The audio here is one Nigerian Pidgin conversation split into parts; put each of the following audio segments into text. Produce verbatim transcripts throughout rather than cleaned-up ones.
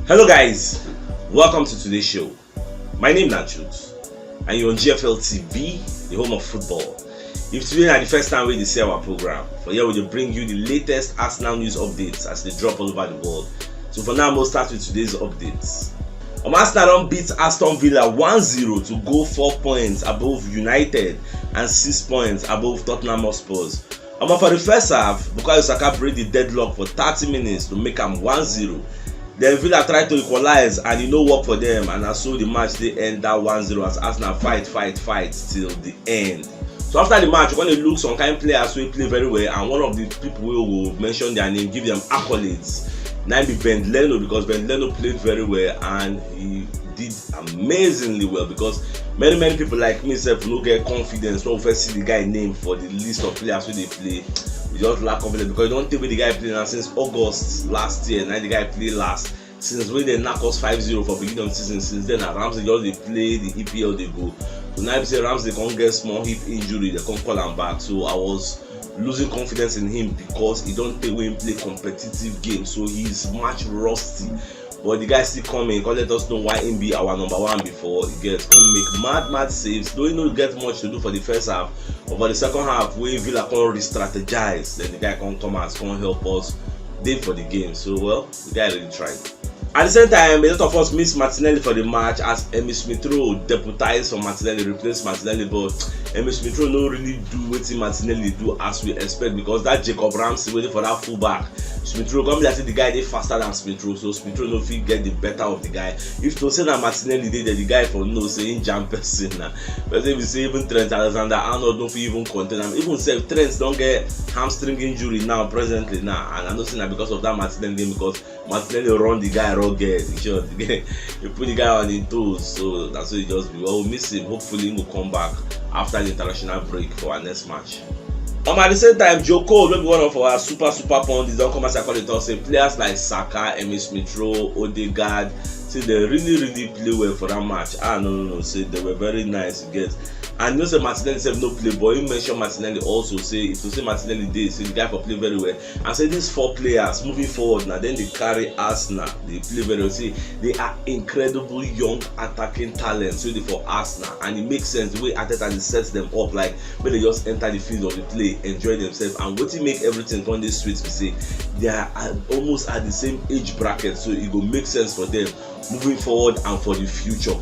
Hello guys, welcome to today's show. My name na Jude and you're on G F L T V, the home of football. If today na the first time wey you dey see our program, for here we dey bring you the latest Arsenal news updates as they drop all over the world. So for now, we'll start with today's updates. Um, Arsenal don beat Aston Villa one zero to go four points above United and six points above Tottenham Hotspurs. Omo, for the first half, Bukayo Saka break the deadlock for thirty minutes to make am one zero. Then Villa try to equalize and e no work for them, and na so the match dey end that one zero as Arsenal fight, fight, fight till the end. So after the match, we come dey look some kind players wey play very well, and one of the people wey we go mention their name, give them accolades, na im be Bernd Leno, because Bernd Leno played very well and he did amazingly well, because many, many people like me sef no get confidence when we first see the guy name for the list of players wey dey play. We just lack confidence because you don take wey the guy play now since August last year. Now the guy play last. Since wey dem knack us five zero for beginning of the season, since then na Ramsey just dey play the E P L dey go. So now be say Ramsey come get small hip injury, they come call am back. So I was losing confidence in him because he don take wey him play competitive game, so he is match rusty. But the guy still come in, come let us know why him be our number one before he gets come make mad, mad saves. Though he no get much to do for the first half, but for the second half, wey Villa come re-strategize, then the guy come come out, come help us dey for the game. So well, the guy really tried. At the same time, a lot of us miss Martinelli for the match as Emile Smith Rowe deputized for Martinelli, replaced Martinelli, but Emile Smith Rowe no really do wetin Martinelli do as we expect, because that Jacob Ramsey waiting for that fullback. Smith Rowe come be like say the guy dey faster than Smith Rowe, so Smith Rowe no fit get the better of the guy. If to say na Martinelli dey there, the guy for know say him jam person na. But say we say even Trent Alexander-Arnold no fit even contain am. Even sef Trent don get hamstring injury now presently now, and I know say na because of that Martinelli game, because Martinelli run the guy rugged. He sure the guy, he put the guy on his toes. So that's what he just be. Well, we miss him. Hopefully, he will come back after the international break for our next match. Um, at the same time, Joe Cole, maybe one of our super, super pundits, don come as I call it, talk say players like Saka, Emile Smith Rowe, Odegaard, say they really, really play well for that match. Ah, no, no, no, say they were very nice, you get. And you know say Martinelli sef no play, but you mention Martinelli also, say if you say Martinelli dey, say the guy for play very well. And say these four players moving forward now, then they carry Arsenal, they play very well. See, they are incredible young attacking talents wey dey for Arsenal, and it makes sense the way Arteta dey set them up, like, make they just enter the field of the play, enjoy themselves, and wetin make everything come dey sweet be say they are at, almost at the same age bracket, so e go make sense for them moving forward and for the future.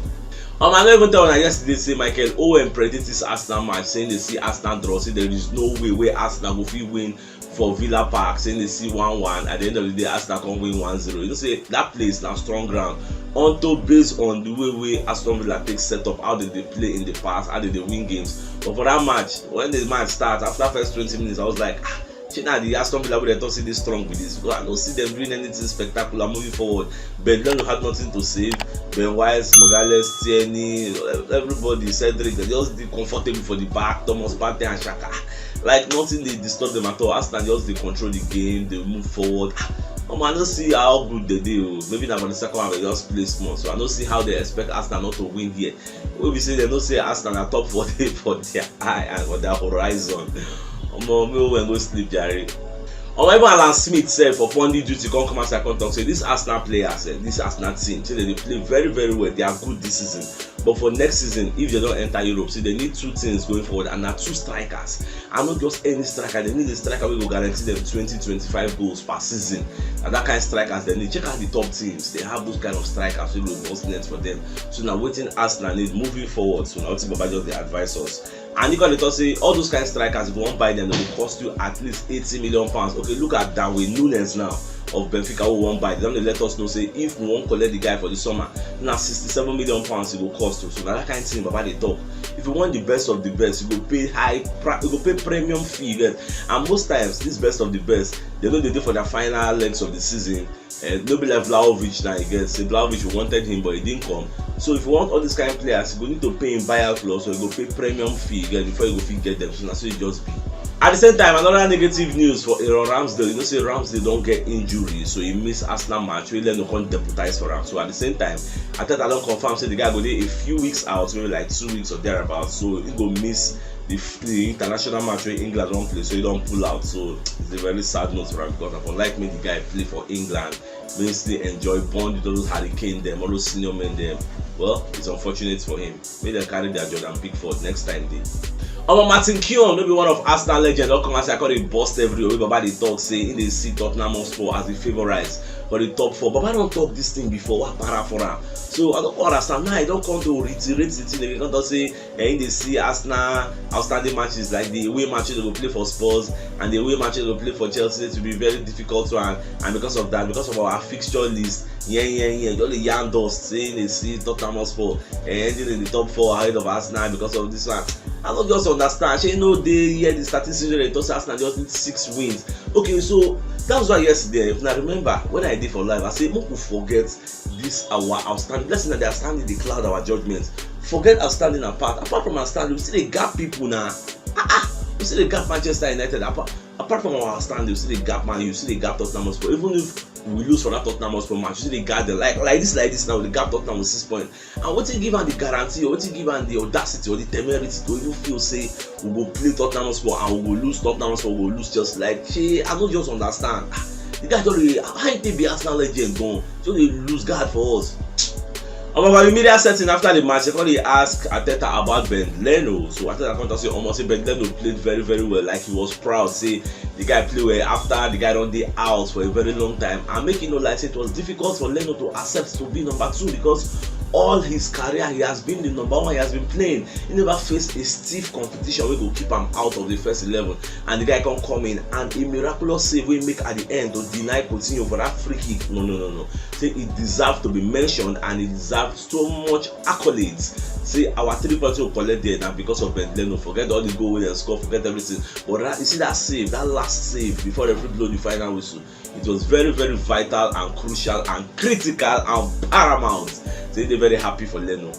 Um, I no even tell una yesterday say Michael Owen predict this Arsenal match, saying they see Arsenal draw, say there is no way wey Arsenal go fit win for Villa Park, saying they see one one. At the end of the day, Arsenal come win one zero. You know say that place na strong ground. Unto based on the way wey Aston Villa take set up, how they dey play in the past, how they dey win games. But for that match, when the match start, after first twenty minutes, I was like, ah, shey na the Aston Villa wey dem talk say dey strong be this? Because I no see them doing anything spectacular moving forward. Bernd Leno had nothing to save. Ben White, Magalhaes, Tierney, everybody, Cedric, they just dey comfortable for the back. Thomas Partey and Xhaka, like, nothing dey disturb them at all. Arsenal just dey control the game, they move forward. Um, I no see how good they dey o. Maybe na for the second half they just play small, so I no see how they expect Arsenal not to win here. Wey be say they know say Arsenal na top for the, for their eye and for their horizon. Omo, me when go sleep, jare. Omo, even Alan Smith sef for pundit duty come come as I come talk say this Arsenal players, eh, this Arsenal team, say they dey play very, very well. They are good this season. But for next season, if they don enter Europe, see, they need two things going forward, and na two strikers. And not just any striker. They need a striker wey go guarantee them twenty, twenty-five goals per season. And that kind of strikers they need. Check out the top teams. They have those kind of strikers wey go bust net for them. So na wetin Arsenal need moving forward. So na wetin Baba just dey advise us. And he come dey talk say all those kind of strikers, if you wan buy them, they go cost you at least eighty million pounds. Okay, look at Darwin Nunez now of Benfica, who wan buy. They don dey let us know say if we wan collect the guy for the summer, na sixty-seven million pounds e go cost o. So na that kind thing Baba dey talk. If you want the best of the best, you go pay high pri-, you go pay premium fee, you get. And most times, this best of the best, they no dey dey for their final legs of the season. Eh, no be like Vlahovic now, you get. Say Vlahovic, we wanted him, but he didn't come. So if you want all these kind of players, you go need to pay him buyout clause, or you go pay premium fee, you get, before you go fit get them. So na so e just be. At the same time, another negative news for Aaron Ramsdale. You know say Ramsdale don get injury, so he miss Arsenal match wey Leno come deputize for am. So at the same time, Arteta don confirm say the guy go dey a few weeks out, maybe like two weeks or thereabouts. So he go miss the, the international match wey England wan play. So he don pull out. So it's a very sad note for am because I for like make the guy play for England. Make him still enjoy bond with all those Harry Kane dem, all those senior men dem. Well, it's unfortunate for him. Make dem carry their Jordan Pickford next time dey. Omo, Martin Keown no be one of Arsenal legend don come outside come dey burst everywhere wey Baba dey talk say he dey see Tottenham Hotspur as the favourites for the top four. Baba don talk this thing before, wa para for am. So I don't understand. Now I don't come to reiterate the thing again. Come talk say, eh, he dey see Arsenal outstanding matches, like the away matches they go play for Spurs and the away matches they go play for Chelsea to be very difficult one. And because of that, because of our fixture list, yeah, yeah, yeah, they only yarn dust saying they see Tottenham Hotspur, eh, ending in the top four ahead of Arsenal because of this one. I don't just understand. Shey no dey here the statistics wey dey talk say Arsenal just need six wins. Okay, so that was why yesterday, if I remember, when I did for live, I say make we forget this our outstanding. Let's say that they are standing the cloud our judgments. Forget outstanding apart. Apart from outstanding, we still dey gap people now. Ah, ah, we still dey gap Manchester United. Apart, apart from our outstanding, we still dey gap Man U, we still dey gap Tottenham Hotspur. Even if we lose for that Tottenham Hotspur match, we still dey gap them. Like, like this, like this now, we dey gap Tottenham with six points. And wetin give am the guarantee, or wetin give am the audacity or the temerity to even feel say we go play Tottenham Hotspur and we go lose Tottenham Hotspur, we go lose Chelsea? Like, shey, I no just understand. Ah, the guy just dey, how he take be Arsenal legend gan? So dey lose guard for us. Omo, for the media setting after the match, they come dey ask Arteta about Bernd Leno. So Arteta come talk say, omo, say Bernd Leno played very, very well. Like, he was proud, say the guy play well after the guy don dey out for a very long time. And make you no lie say it was difficult for Leno to accept to be number two because all his career he has been the number one, he has been playing. He never faced a stiff competition wey go keep am out of the first eleven. And the guy come come in and a miraculous save wey make at the end to deny Coutinho for that free kick. No, no, no, no. Say he deserve to be mentioned and he deserve so much accolades. Say our three points we collect there na because of Bernd Leno. Forget all the goal wey dem score, forget everything. But that, you see that save, that last save before referee blow the final whistle, it was very, very vital and crucial and critical and paramount. Say they very happy for Leno.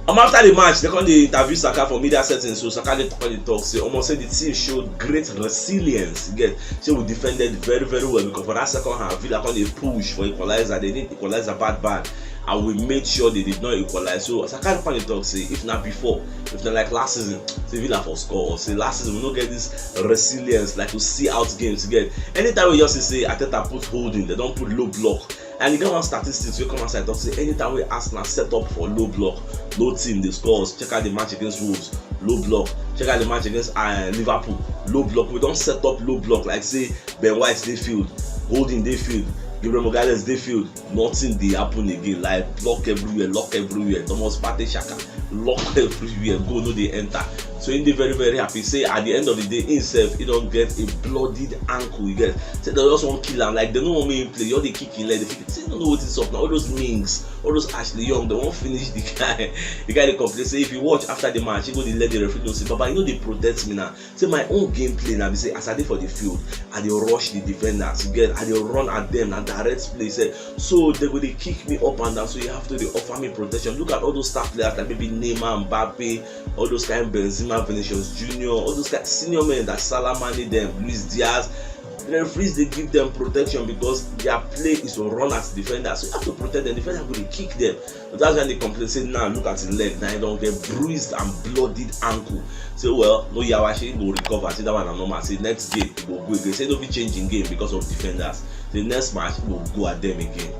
Um, after the match, they come dey interview Saka for media settings. So Saka dey come dey talk say, omo, say the team showed great resilience. You get, say we defended very, very well because for that second half, Villa come dey push for equalizer. They need equalizer bad, bad, and we made sure they did not equalize. So Saka come dey talk say, if na before, if na like last season, say Villa for score. Or say last season we no get this resilience like we see out games. You get, anytime we just see say Arteta put holding, they don't put low block. And you get one statistics wey come outside talk say anytime we Arsenal set up for low block, no team dey score us. Check out the match against Wolves, low block. Check out the match against uh, Liverpool, low block. We don't set up low block like say Ben White dey field, holding dey field, Gabriel Magalhaes dey field. Nothing dey happen again. Like, block everywhere, lock everywhere. Thomas Partey, Saka, lock everywhere. Goal no dey enter. So he dey very, very happy. Say at the end of the day, himself, he don't get a bloodied ankle. You get, say they just want kill him. Like, they no want me play. You dey kick him leg. They kick. Say, no know what is up now. All those Mings, all those Ashley Young, they won't finish the guy. The guy dey complain say if you watch after the match, he go dey let the referee know say, Baba, you know they protect me now. Say my own gameplay now be say as I dey for the field, I dey rush the defenders. You get, I dey run at them and direct play. Say, so they go dey kick me up and down. So you have to dey offer me protection. Look at all those star players like maybe Neymar, Mbappe, all those kind Benzema, Vinicius Junior, all those kind senior men that Salah, Mane, them, Luis Diaz. The referees dey give them protection because their play is to run at defenders. So you have to protect them. Defenders go dey kick them. That's why they complain say now look at his leg. Now he don't get bruised and bloodied ankle. Say, well, no yawa, she go recover. Say that one na normal. Say next game he go go again. Say no be changing game because of defenders. The next match he go go at them again.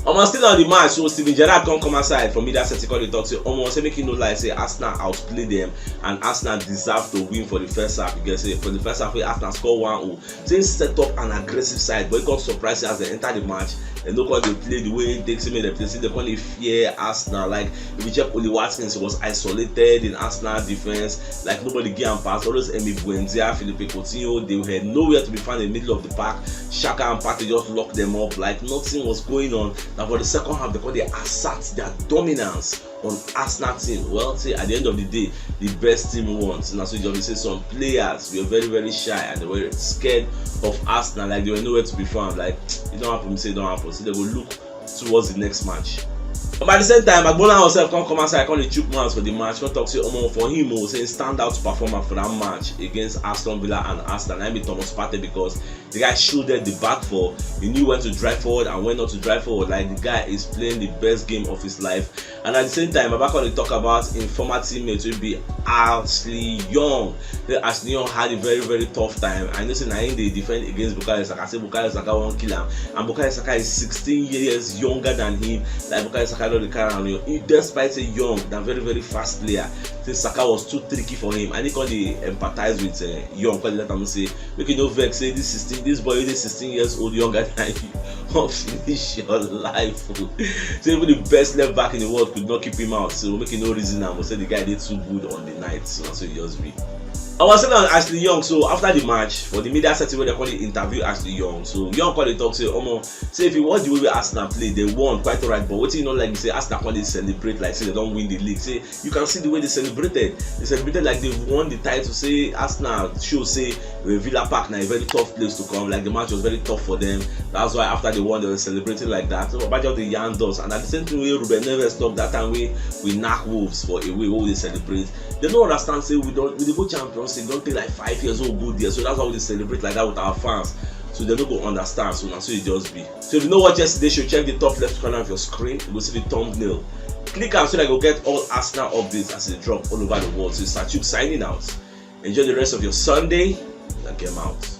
Omo, still on the match, so Steven Gerrard come come outside from media center come dey talk say, omo, say make you no lie, say Arsenal outplay them and Arsenal deserve to win for the first half. You get, say for the first half, wey Arsenal score one oh, say set up an aggressive side, but he come surprise say as they enter the match, they no come dey play the way they take say make they play. Say they come dey fear Arsenal. Like, if you check Oli Watkins, he was isolated in Arsenal defense. Like, nobody give am pass. All those Emi Buendia, Philippe Coutinho, they were nowhere to be found in the middle of the park. Saka and Partey just locked them up. Like, nothing was going on. Now for the second half, they come dey assert their dominance on Arsenal team. Well, say at the end of the day, the best team won. So now so you just say some players were very, very shy and they were scared of Arsenal. Like, they were nowhere to be found. Like, it don't happen, say it don't happen. So they go look towards the next match. But at the same time, Agbona himself come come outside, come dey chook mouth for the match, come talk say omo for him o, say standout performer for that match against Aston Villa and Arsenal, na him be Thomas Partey, because the guy shielded the back four. He knew when to drive forward and when not to drive forward. Like, the guy is playing the best game of his life. And at the same time, Baba come dey talk about him former teammate wey be Ashley Young. Say Ashley Young had a very, very tough time. I know say na him dey defend against Bukayo Saka. Say Bukayo Saka wan kill am, and Bukayo Saka is sixteen years younger than him. Like, Bukayo Saka don dey carry am, you know, despite say Young na very, very fast player. Say Saka was too tricky for him, and he come dey empathize with uh, Young, come dey let am know say make you no vex, say this sixteen, this boy wey dey sixteen years old younger than you wan finish your life o. Say even the best left back in the world could not keep him out, so make you no reason am o, say the guy dey too good on the night, so na so e just be. I was saying on Ashley Young. So after the match, for the media setting where they call it interview Ashley Young, so Young come dey talk say omo, say if you watch the way wey Arsenal play, they won quite alright, but wetin you no like be say Arsenal come dey celebrate like say they don win the league. Say you can see the way they celebrated. They celebrated like they've won the title. Say Arsenal show say uh, Villa Park na a very tough place to come. Like, the match was very tough for them. That's why after they won, they were celebrating like that. So Baba just dey yarn us, and at the same thing wey Ruben Neves talk that time wey we knack Wolves for a way wey we dey celebrate. They no understand say we don we dey go Champions League, don take like five years old go there. So that's why we dey celebrate like that with our fans. So they no go understand. So na so e just be. So if you no watch yesterday show, check the top left corner of your screen. You go see the thumbnail. Click am so that you go get all Arsenal updates as they drop all over the world. So it's Sachuk signing out. Enjoy the rest of your Sunday. Like, I'm out.